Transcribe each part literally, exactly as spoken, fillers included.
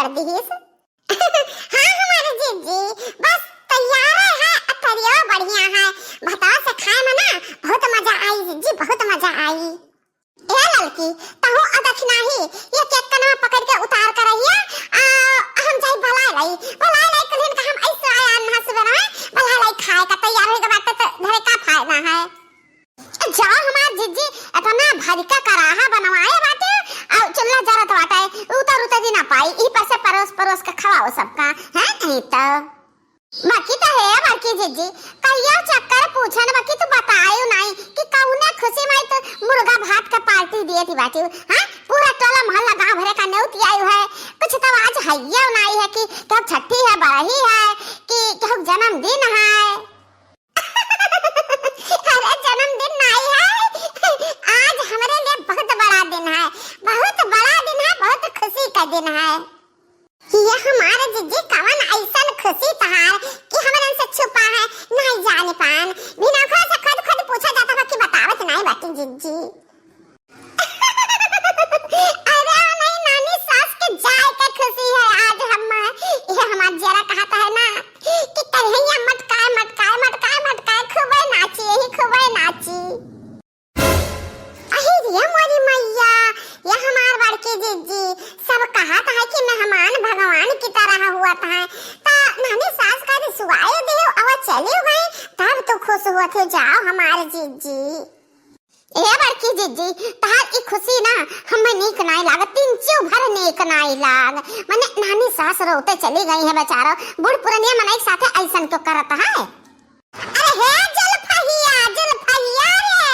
कर दिहिस। हाँ हमारे जिज्जी, बस तैयार है, अतरियो बढ़िया है। भतवा से खाए में ना बहुत मजा आई जिज्जी, बहुत मजा आई। ए ललकी, तहु अदखिनाही, ये केक कनवा पकड़ के उतार कर रहिया, आ, हम जाई भला लई, भला लई कलिन का हम ऐसे आया अन्हा सुबह रहे, भला लई खाए का तैयार होई के बाटे तो धरे का फायदा है। जाओ हमार जिज्जी, इतना भरिका कराहा बनवाए बाटे, और चूल्हा जरत बाटे, उतर उतर जी ना पाई, ई पर से परोस परोस के खवाओ सबका, हैं? नहीं तो। बाकी तो है बड़की जिज्जी, कहियो चक्कर पूछन बाकी तू बतायो नहीं कि कौने खुशी में तू मुर्गा भात का पार्टी दिए थी बाटी, हाँ? पूरा टोला मोहल्ला गांव भरे का नेउती आयु है, कुछ तो आज हइयो नहीं है कि केहू छठी है, बरही है कि केहू जन्मदिन है। अरे जन्मदिन नाई है, आज हमरे लिए बहुत बड़ा दिन है, बहुत बड़ा दिन है, बहुत खुशी का दिन है। ये हमारे जिज्जी कवन ऐसन खुशी तहार कि हमरन से छुपा है, नहीं जाने पान। बिना खो से खुद खुद पूछा जाता बा कि बतावत नहीं बाटी जिज्जी। अरे नहीं नानी सास के जाए के खुशी है आज हम। ये हमार जरा कहता है ना कि कन्हैया मटकाए मटकाए मटकाए मटकाए खूबे नाची, यही खूबे नाची। अही रे मोरी मैया, ये हमार बड़की जिज्जी सब कहत है कि मेहमान भगवान की तरह हुआ था। ता नानी सास का रिसवाई दे अब चली गई, तब तो खुश हुआ थे। जाओ हमार जिज्जी। ए बड़की जिज्जी, तहार ई खुशी ना हमें नीक नाई लागत, तीन चू भर नीक नाई लाग। मने नानी सास रोते चली गई है बेचारो, बूढ़ पुरनिया मनई के साथे ऐसन क्यों करत है? अरे हे जुल्फहिया, जुल्फहिया रे,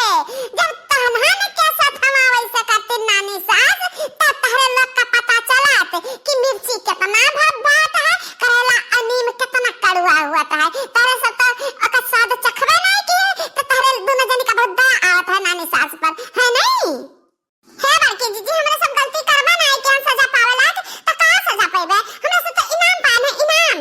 जब तहन के साथ हम वैसे करती नानी सास, तब तहरे लोग का पता चलत कि मिर्ची कितना भब्बात है, करेला और नीम कितना कड़ुआ हुआ है। तहरे सब तो ओकर स्वाद चखबे नहीं की, तो तहरे दोनों जनी का बहुत दया आवत है नानी सास पर, है नहीं? हे बड़की जिज्जी, हमरे सब गलती करबा नहीं कि हम सजा पावे लायक, तो का सजा पाइबे? हमरे सब तो इनाम पाए हैं, इनाम।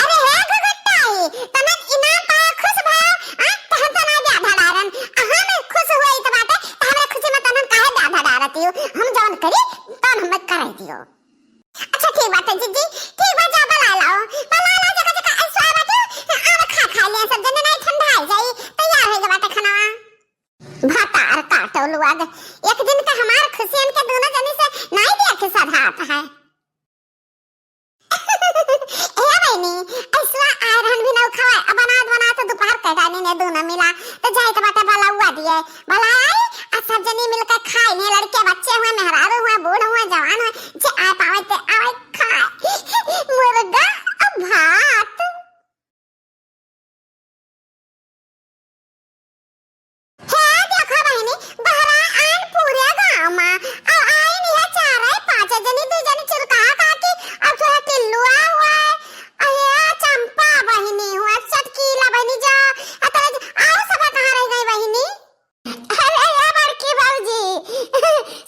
अरे हे घुघुट्टाई, तनन इनाम पाए खुश भा, आ, तहन तो ना ब्याह धड़ारन। आ, हम खुश हुए इत बाटे, तो हमरे खुशी में तनन काहे ब्याह धड़ारती हो? हम जौन करी, तौन हमें करे दियो। अच्छा ठीक बाटे जिज्जी, ठीक बा, जा बला लाओ, बला लाओ, जका जका ऐसो आए बाटे, आवे खा खा लिया सब जने, नहीं ठंडा आ जाई, तैयार होई के बाटे खाना। भतार काटो लुआग, एक दिन का हमार खुशियन के दोनों जनी से नहीं दिया के सधात है। ए बहनी, ऐसवा आए रहन भी नौ खवाए, अब बनात बनात दोपहर के डाली ने दोनों मिला, तो जाए तो बाटे भला हुआ दिए, भला आई, आ सब जनी मिलकर खाए ने, लड़के बच्चे हुए, मेहरारू हुए, बूढ़ हुए, जवान हुए, जे आए पावे ते आवे खाए मुर्गा और भात। हे देखो बहिनी, बहरा आन पूरे गाँव मा, और आइन यह चार है, पाँच जनी, दू जनी चुरका काकी, और फिर टिल्लुआ हुआ है, और ये चंपा बहिनी हुआ, चटकीला बहिनी जा, और तोरे ज-, और सब कहाँ रह गई बहिनी? अरे ये बड़की भौजी,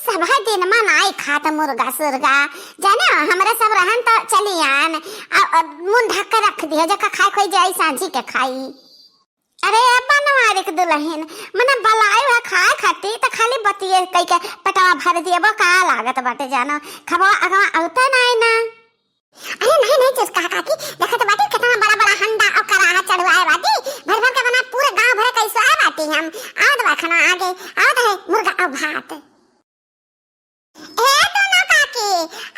सब है दिन मा नाई खात मुर्गा सुर्गा, जाने हमरे सब रहन तो चली आन, आ, आ, मुंह ढक के रख दिया, जका खाए कोई जाई सांझी के खाई। अरे ए बनवारी के दुलहिन, मने बलायो है खाए खातिर, त खाली बतिये कई के पेटवा भर दिए, वो का लागत बाटे जानो, खबवा अगवा औते नाई ना। अरे नहीं, नहीं, चुसका काकी, देखत बाटी कितना बड़ा बड़ा हंडा और कराहा चढ़वाए बाटी, भर भर के बना पूरे गांव भर कैसो आए बाटी हम, आवत बा खाना आगे, आवत है मुर्गा और भात। ए दोनों काकी,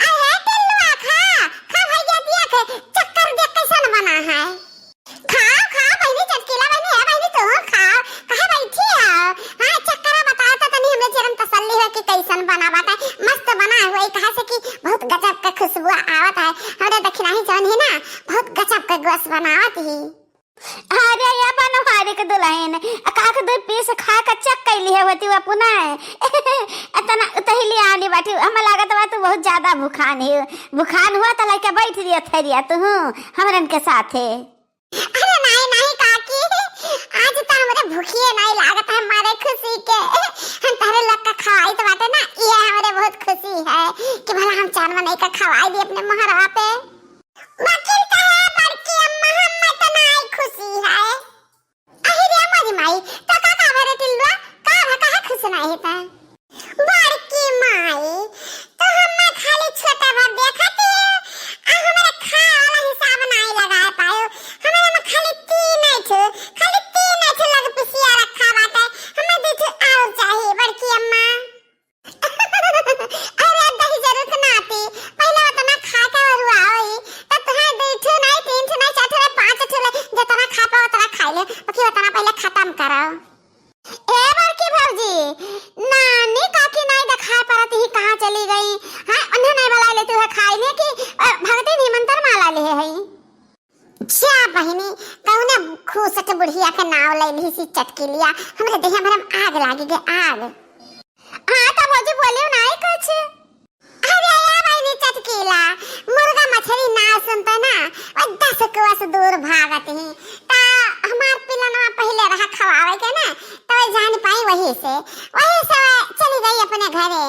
आ हे टिल्लुआ खा, खा भैया दिया के चक्कर दे कैसन बना है। खाओ, खाओ बहिनी चटकीला बहिनी, हे बहिनी तू खाओ, कहाँ बैठी हो? हाँ, चक्कर बताओ तो तनी हमरे चरम तसल्ली हो कि कैसन बना बाटे। मस्त बना हुआ, कहा से कि बहुत गजब के खुशबू आवत है। हमरे दखिनाही जौन ही ना, बहुत गजब के गोस बनावत ही। अरे या बनवारी के दुलहिन, आ का के दू पीस खा के चेक कैली है होती वो पुना है। इतना उतहिली आनी बाटी, हमें लागत बा तू बहुत ज्यादा भुखान है। भुखान हुआ तो लेके बैठ दिया थरिया तू हमरन के साथे। अरे नहीं, नहीं काकी, आज तो हमरे भूखिए नहीं लागत है मारे खुशी के। हम तहरे लोग का खवाई तो बाटे ना, ये हमरे बहुत खुशी है कि भला हम चार मनई का खवाई दी अपने मोहरवा पे। बाकिर कहे बड़की अम्मा, हम में तो नाई खुशी है। अहि रे मोरी माई, तो का का भरे टिल्लुआ, का भा काहे खुश नाई है ता? बड़की माई, तो हम में खाली छोटा भा देखती, लीसी चटकीलिया, हमरे देहिया भरम आग लागी गे, आग। हाँ, त भौजी बोलियो नाई कुछ। अरे या बहिनी चटकीला, मुर्गा मछरी ना सुनते ना, वो दस कोस दूर भागत ही। त हमार पिलनवा पहिले रहा खवावे के ना, त वो जान पाई वही से, वही से चली गई अपने घरे।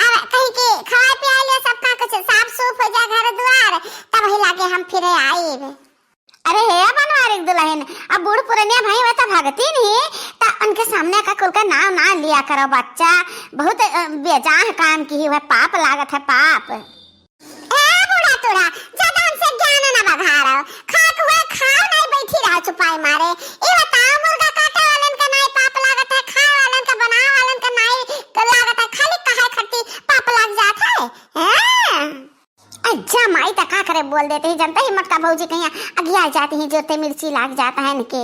अब कहीं कि खवाए पियाए लियो, सबका कुछ साफ सूफ हो जाए घर दुआर, तब वही लागे हम फिरे आइब। अरे हे बनवारी के दुलहिन, अब बूढ़ पुरनिया भई हुए त भगती नहीं, त उनके सामने का कुल का नाव ना लिया करो बच्चा, बहुत, अ, बेजाह काम की हुए, पाप लागत है, पाप। ए बूढ़ा तूड़ा, ज्यादा हमसे ज्ञान ना बघारो, खाक हुए खाओ नहीं बैठी रहो चुपाई मारे। ई बताओ मुर्गा काटे वालन का नाई पाप लागत है, खाए वालन का बनावे वालन का नाई लागत है, खाली कहे खट्टी पाप लाग जात है? हैं? अच्छा माई, त का करे बोल देते ही, जनता ही मटका भौजी कहीं अगिया जाती ही, जोते मिर्ची लाग जाता है इनके।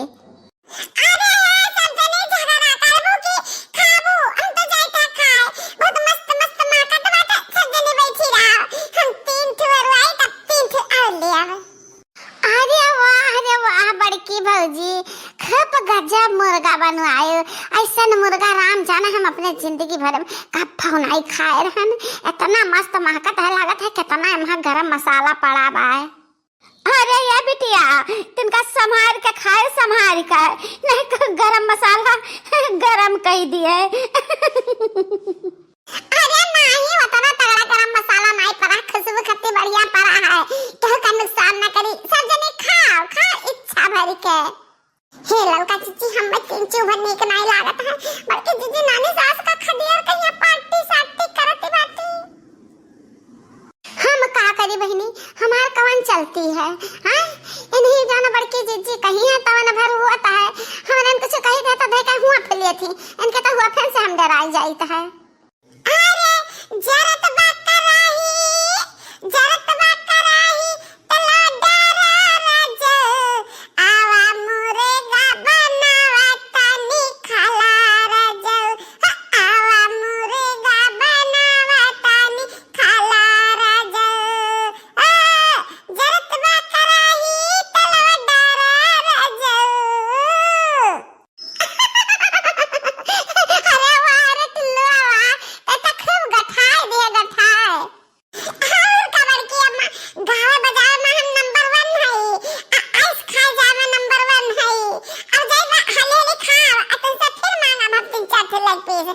अरे ये सब जने झगड़ा करबू कि खाबू? हम तो जाइता खाए, बहुत मस्त मस्त माकत बाटे, सब जने बैठी रहो, हम तीन ठो अरुआई तब तीन ठो और ले आवे। अरे वाह, अरे वाह बड़की भौजी, खूब गजब मुर्गा बनवायो। ऐसन मुर्गा राम जाने हम अपने जिंदगी भर में कब्बो नाई खाए रहन। इतना मस्त महकत है, लागत है कितना एमा गरम मसाला पड़ा बा। अरे ये बिटिया, तिनका संभार के खाए, संभार के, नहीं तो गरम मसाला गरम कई दिए। अरे नाही, उतना तगड़ा गरम मसाला नाही पड़ा, खुशबू खत्ती बढ़िया पड़ा है, केहू का नुकसान ना करी। सब जने खाओ, खाओ इच्छा भर के। हे ललका जीजी, हम तीन चूभन नीक नाही लागत है, बड़की जीजी नानी सास का खदियर कहिया पार्टी सार्टी करत बाटी। हम का करी बहिनी, हमार कवन चलती है, हाँ? इन्हीं जान बड़की जीजी कहीं है तवन भर हुआ है, हमरन कुछ कही दे तो धई के हुआ फैलिए थी, इनके तो हुआ फैल से हम डराई जाइत है। अरे जरत बा कराही, जरत बा कराही, तलो डरा राजो, आवा मुर्गा बनावा तनी खाला राजो, ह, आवा मुर्गा बनावा तनी खाला राजो, आ, जरत बा कराही, तलो डरा राजो। अरे वाह रे टुल्लुआ वाह, ते तो खूब गठाए दिए गठाए। और का बड़की अम्मा, गावे बजावे में हम नंबर वन हई, आ आइस खाए जाए में नंबर वन हई। अब जाइबा हाली हाली खाओ, आ तुमसे फिर मांगा हम तीन चार ठे लेग पीस।